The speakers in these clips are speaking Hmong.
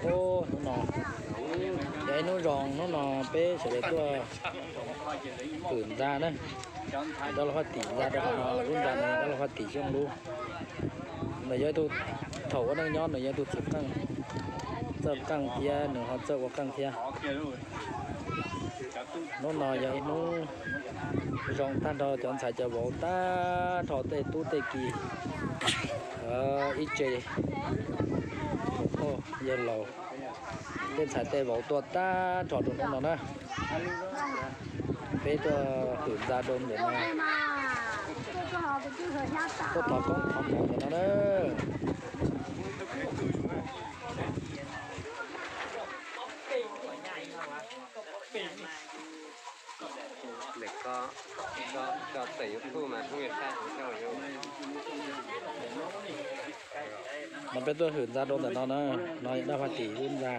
Hnub no yog ib hnub zoo, hnub no peb sawv daws tuaj hwm ntxa na. Dab laug Faj Tim ntxa rau qhov no, lub ntxa no dab laug Faj Tim xyooj lub. Nws yog ib tug, thaum ua neej nyob nws yog ib tug txiv qeej, txawj qeej thiab nws ho txawj ua qeej thiab. Hnub no yog ib hnub zoo tag nrho cov ntxhais cov vauv tag nrho tej tub tej ki, ib tse yawg laus, tej ntxhais tej vauv tuaj tag nrho rau hnub no na. Peb tuaj hwm ntxa rau ntawm no, tuaj thov koob thov hmoov ntawm no na. No peb tuaj hwm ntxa rau ntawm no na, no yog dab Faj Tim lub ntxa.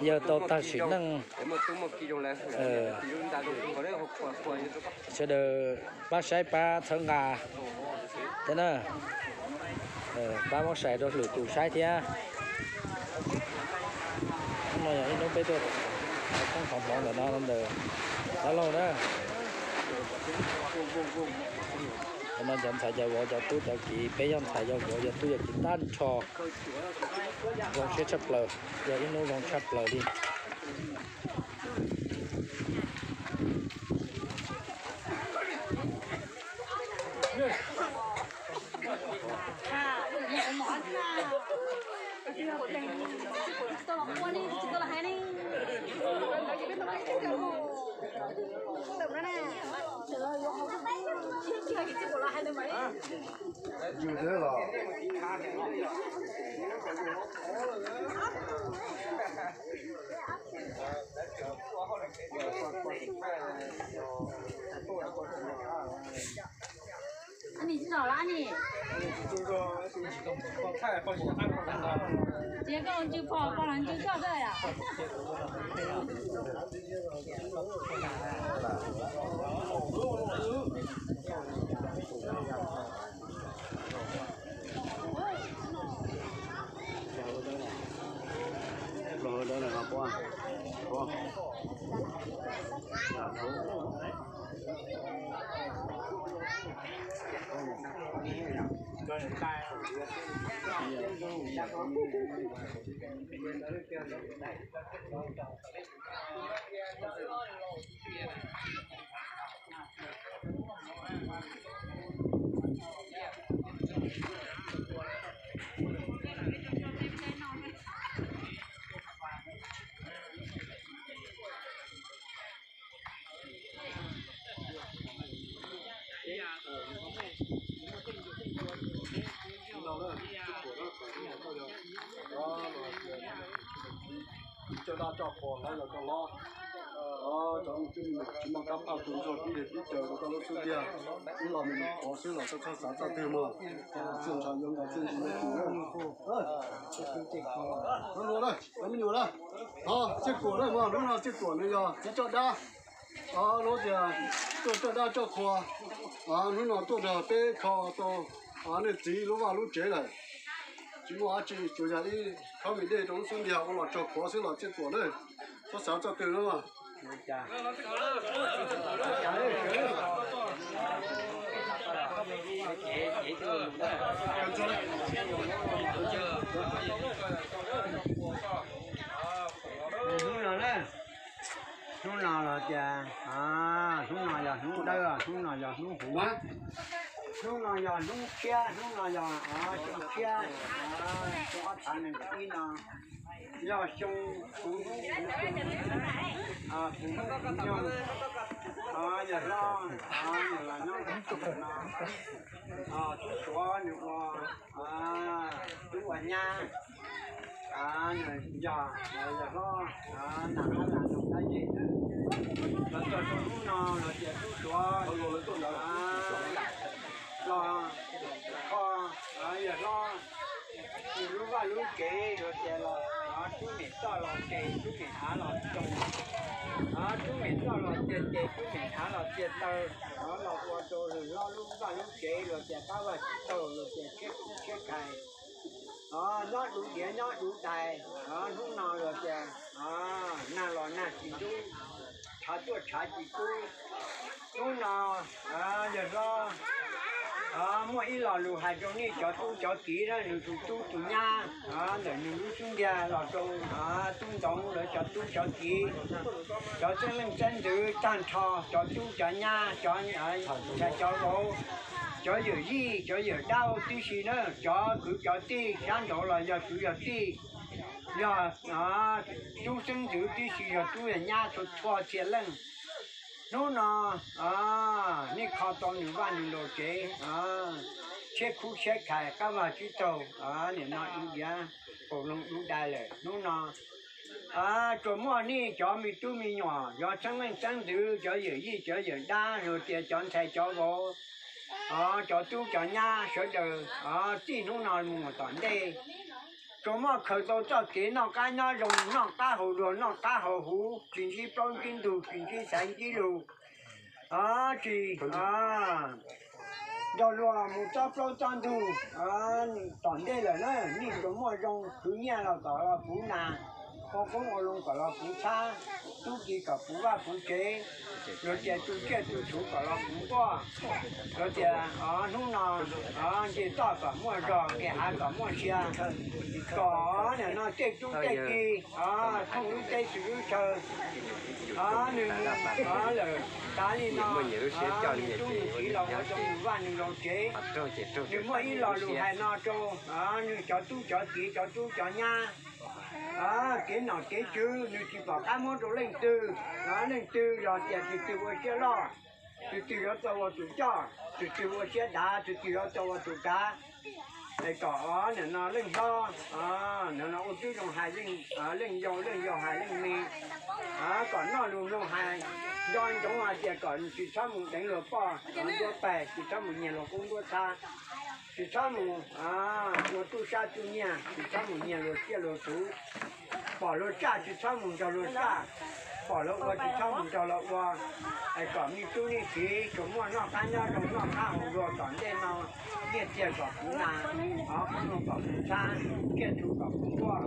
Yawg tau tag sim neej, sawv daws pab saib pab txhawb nqa thiab na, pab muab share rau lwm tus saib thiab. Hnub no yog ib hnub peb tuaj thov koob thov hmoov ntawm no ntawm dab laug na. Hnub no cov ntxhais cov vauv cov tub cov ki, peb yog ntxhais yog vauv yog tub yog ki tag nrho, zoo siab tshaj plaws, yog ib hnub zoo tshaj plaws li. Tsiv koj ntsis phom pom los ntsis koj kawg yom. Tib co dab co qhua hlob yog koj hlob, cov tsis muaj kab phaj tu ntsuag tib li tib caws rau koj lub xub ntiag, ib los me nyuam qhuav xwb los koj txhob xav txoj twg mog, txiaj ntsha yuav nkaus txiaj ntsig yuav tus. Lub no na, cov me nyuam na, ho Txiaj Kuam na mog, lub no Txiaj Kuam nws yog txiv coj dab. Lub tias tuaj coj dab coj qhua, hnub no tuaj nrog peb kho tau nej txiv lub vaj lub tsev lawm. Tsis muaj dab tsi, tsuas yog ib khob me dej rau lub xub ntiag ua los tsog qhuav xwb los Txiaj Kuam na, txhob xav txoj twg na. Hnub no na, hnub no los tias, hnub no yog hnub dawb, hnub no yog hnub huv, hnub no yog hnub tshiab, hnub no yog xyoo tshiab, xyoo ob phav nees nkaum ib no yog xyoo kuv, kuv nyoog, yawg hlob, yawg los nyob no, tub Suav nws ua, tub ua nyab, yog, yawg hlob, nam ab nam noog dab yim, los txog rau hnub no los tias tub Suav los kho yawg hlob, nws lub vaj lub tsev los tias los tub mem txoj los ces tub mem av los txoos, tub mem txoj los ces ces tub mem av los txia taw, los ua rau lwm hlob lub vaj lub tsev luag tias qab vaj tsib taug luag tias tshiab kub tshiab khais, nyob dub diav nyob dub dais, hnub no luag tias nag los nag tsis ntub, tshav tuaj tshav tsis kub. Hnub no yawg hlob muaj ib lo lus hais rau nej cov tub cov kiv, nws tus tub tus nyab ntawm nws lub xub ntiag los rau tub ntxoov lawv cov tub cov kiv, cov txheeb leej txheeb ntxwv tag nrho, cov tub cov nyab, cov ntxhais cov vauv, cov yawm yij cov yawm dab tib si na, cov kwv cov tij sab nraud los yog kwv yog tij, yog tub xeeb ntxwv tib si, yog tub yog nyab txhua txhua txhia leej. Hnub no nej kho tau nws vaj nws lus tsev, tshiab kub tshiab khais qab vaj tsib taug, nim no dub diav, qaum loo dub dais lawm. Hnub no tsuas muaj nej cov me tub me nyuam, cov txheeb leej txheeb ntxwv, cov yawm yij cov yawm dab, luag tias cov ntxhais cov vauv, cov tub cov nyab sawv daws txij hnub no mus tom ntej, tsuas muaj khaws tau txoj kev noj qab nyob zoo, noj qab haus luag, noj qab haus huv, tsis ntsib plaub ntsib ntug, tsis ntsib xaiv ntsib lus, tsis nrog luag mus txob plaub txob ntug. Tom ntej lawm na, nej tsuas muaj zoo khwv nyiaj los kom los puv nas, ua qoob ua loo kom los puv txhab, tub ki kom puv vaj puv tsev, luag tias tu tsiaj tu txhuv kom los puv nkuaj, luag tias hnub no nce toj kom muaj zog, nqis hav kom muaj sia, kom nim no tej tub tej ki thooj lub teb xwm lub chaw, nws mus lawm tas li no, nws tub nws kiv los ua rau nws vaj nws lus tsev. Nws muaj ib lo lus hais no rau nws cov tub cov kiv cov tub cov nyab, kev nom kev tswv nws tsis pom qab muab rau leej twg. Leej twg yog tias tus twg ua siab loj, tus twg yuav tau ua tus coj, tus twg ua siab dav, tus twg yuav tau ua tus kav. Es kom nim no leej hlob nim no ua tib zoo hais leej yau, leej yau hais leej me, kom noj lus mloog hais nco ntsoov hais tias kom tsis txhob mus deev luag poj ntuab pais, tsis txhob mus nyiag luag qub ntuab txhab, tsis txhob mus ua tub sab tub nyiag, tsis txhob mus nyiag luag tsiaj luag txhuv, pom luag tsaj tsis txhob mus nrog luag tsaj, pom luag ua tsis txhob mus nrog luag ua. Es kom nej tub nej kiv tsuas muaj noj qab nyob zoo, noj qab haus luag tom ntej no, nyiaj txiag kom puv nas, qoob loo kom puv txhab, tsiaj txhu kom puv nkuaj,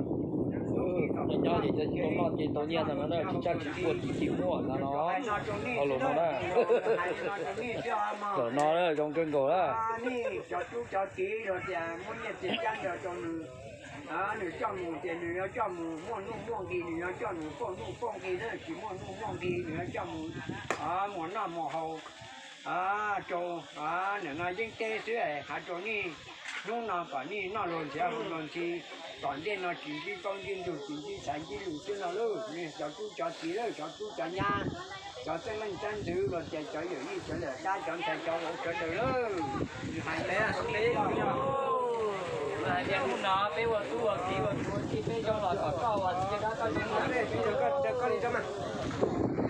tub ki kom puv vaj puv tsev. Tsis tsaj tsis puag tsis txij muaj no no. Hais lus no na, lus no zoo kawg nkaus na. Nej cov tub cov kiv luag tias muab nyiaj txiag cab ntawd rau nws, nws coj mus ces nws yuav coj mus muaj nuj muaj nqis, nws yuav coj mus fauj nuj fauj nqis na, tsis muaj nuj muaj nqis nws yuav coj mus muas noj muas haus rau nim no yeeb teb xwb. Hais rau nej, hnub no kom nej noj luag ntxhiav haus luag ntxhi, tom ntej no tsis ntsib plaub ntsib ntug, tsis ntsib xaiv ntsib lus xwb no lauj. Nej cov tub cov kiv lawm, cov tub cov nyab, cov txeeb leej txeeb ntxwv, luag tias cov yawm yij cov yawm dab, cov ntxhais cov vauv sawv daws lawm. Hais tias hnub no peb ua tub ua kiv ua tub ua tij peb zoo los kom koj ua txiv dab koj zoo li